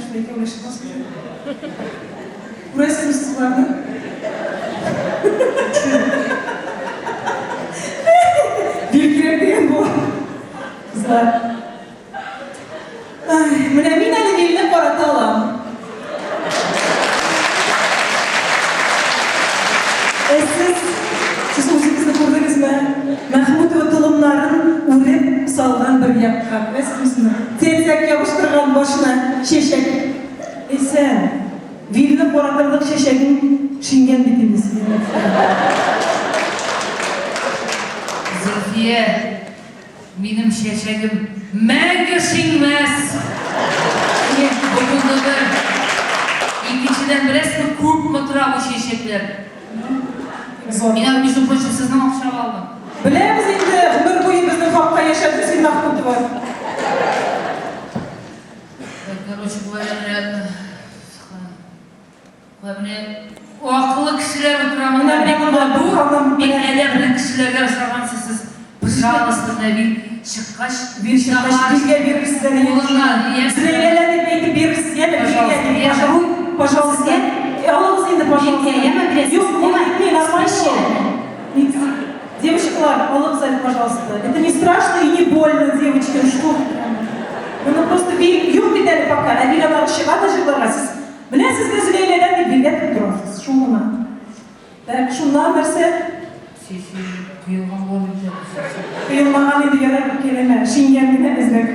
шулай икәүләшеп басып. Күрәсезме сез боларны? Бил кирәк дигән була. Кызлар. Ай, менә мин әле Вилне карата алам. Ә сез, сез үзегезне күрдегезме? Мәхмүтова толымнарын үреп салган бер якка. Беләсезме шуны? Тәтәк ябыштырган башына чәчәк. Әйсән, Вилне каратырлык чәчәгең шиңгән бит инде синең. Зөлфия, Минем чәчәгем мәңге шиңмәс! Бу бер. Икенчедән, беләсезме, күпме тора бу чәчәкләр? Мин аны, между прочим, сезнең акчага алдым. Беләбез инде, гомер буе безнең хакка яшәдең син, Мәхмүтова. Короче говоря, менә Менә акыллы кешеләр утыра монда, бик матур, бик әдәпле кешеләргә ошагансыз сез. Пожалуйста, менә бит чыккач, Бир чыккач, биргә бирерсез әле. Зөләйләләр дип әйтеп бирерсез, яме, биргә дип, пожалуйста. Алыгыз инде, пожалуйста. Юк, не, нормально. Девочкалар, алыгыз әле, пожалуйста. Это не страшно и не больно, девочки, ну что вы прям. Моны просто бил юк бит әле пока. Ә бил аннары чыга да җырларга. Сез Менә сезгә Зөләйләдән дип билгеләп торасыз, шул гына. Так, шуннан нәрсә? Сиси, коелган була бит әле. Коелмаган инде, ярар, үпкәләмә, шиңгән генә эзләп.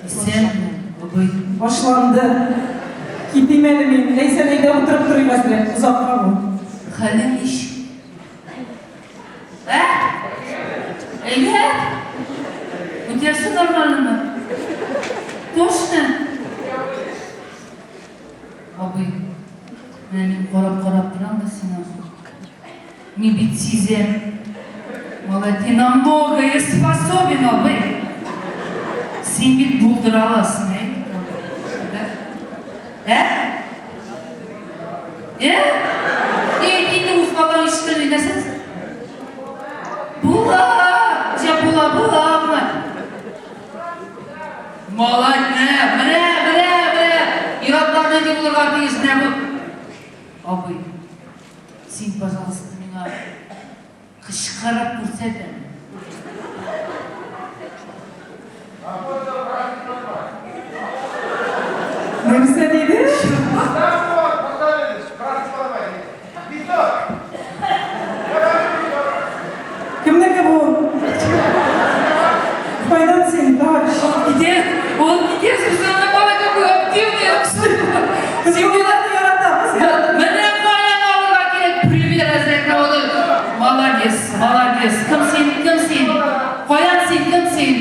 Исәнме, абый? Башланды. Китим әле мин. Ләйсән, әйдә утырып торыйк әзрәк, озакка бу. Хәлең ничек? Ә? Әйбәт? У тебя все нормально? Точно? Абый, менә мин карап-карап торам да сиңа. Мин бит сизәм. Малай, ты на многое способен, абый. Син бит булдыра аласың, әй? Ә? Ә? Эй, инде үз балаң ишетелми нәрсә? Була! Җә була, була, була. Малай, менә, менә, менә, менә. Ир-атлар нинди булырга тиеш, менә бу. Абый, син, пожалуйста, миңа Кычкырып күрсәт әле. Нәрсә диде? Кемнеке бу? Кайдан син, товарищ? Китә, ул китә, Сусанна бала какой активный, абсолютно. Без мондыйларны яратабыз. Менә каян алырга кирәк пример әзрәк аны. Молодец, молодец. Кем син, кем син? Каян син, кем син?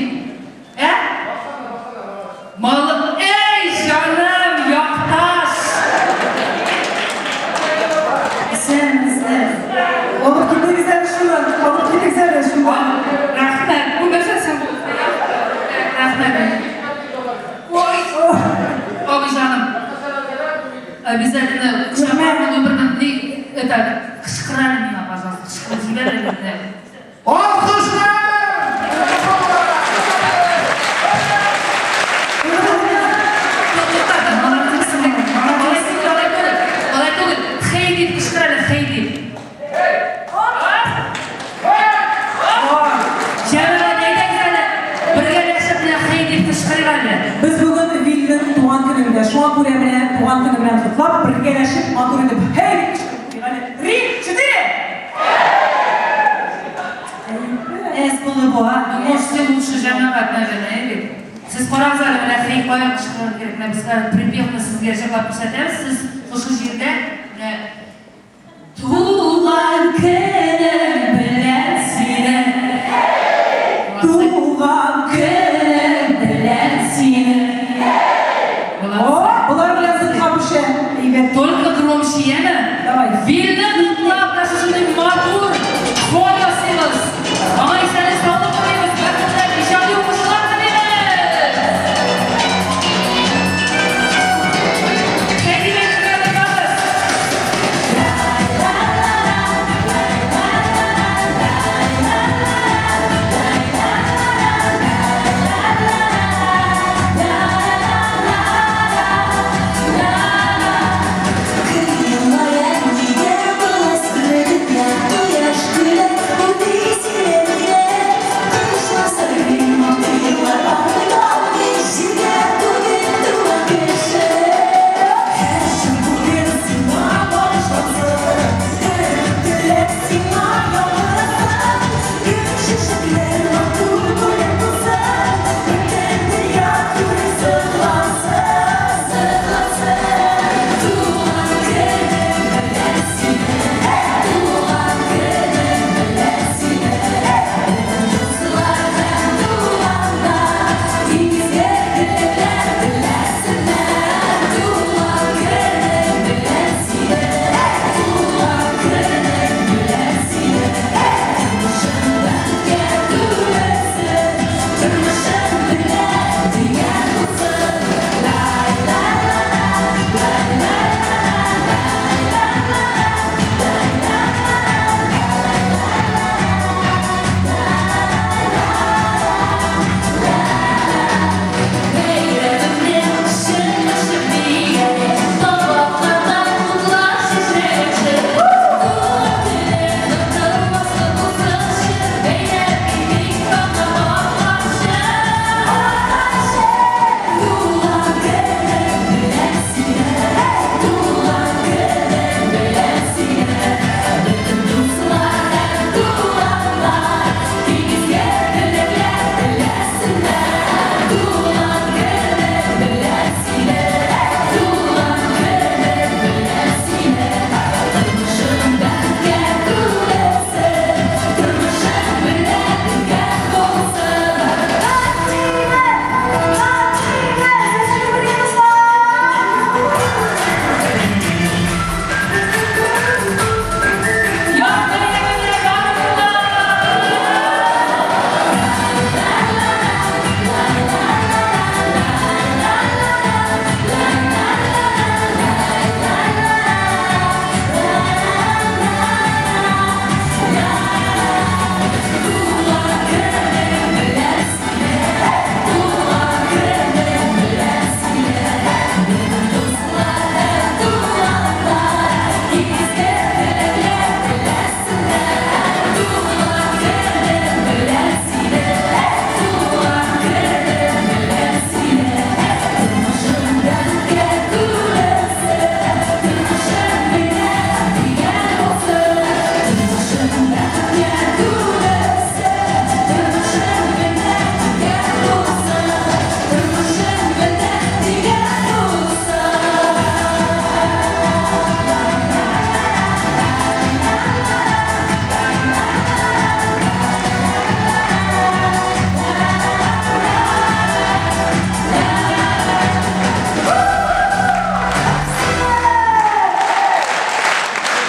Ә? Малы, эй, җаным, якташ! Исәнмесез. Алып китегез әле шуны, алып китегез әле шуны. Рәхмәт, бу нәрсә соң бу? Рәхмәт. Ой, абый җаным. Обязательно кочаклармын, үбермен. Ни, это, кычкыр әле миңа, пожалуйста, кычкырып җибәр әле мине. Алкышлар! Алай түгел, хей дип кычкыр әле, хей дип. Җәмәгать, әйдәгез әле, бергәләшеп менә хей дип кычкырыйк әле. Без бүген Вилнең туган көнендә, шуңа күрә менә туган көне белән котлап, бергәләшеп матур итеп һей дип кычкырып куйыйк әле. Три, четыре! Әз булды бу, а? Ну, может, все лучше җәмәгать, наверное, әйе бит? Сез карагыз әле, менә хей каян кычкырырга кирәк, менә без хәзер припевны сезгә җырлап күрсәтәбез, сез шушы җирдә менә Туган көнең белән сине, Туган көнең белән сине. О, болар белән зытка пешә. Әйбәт. Только громче, яме? Давай. Вилнең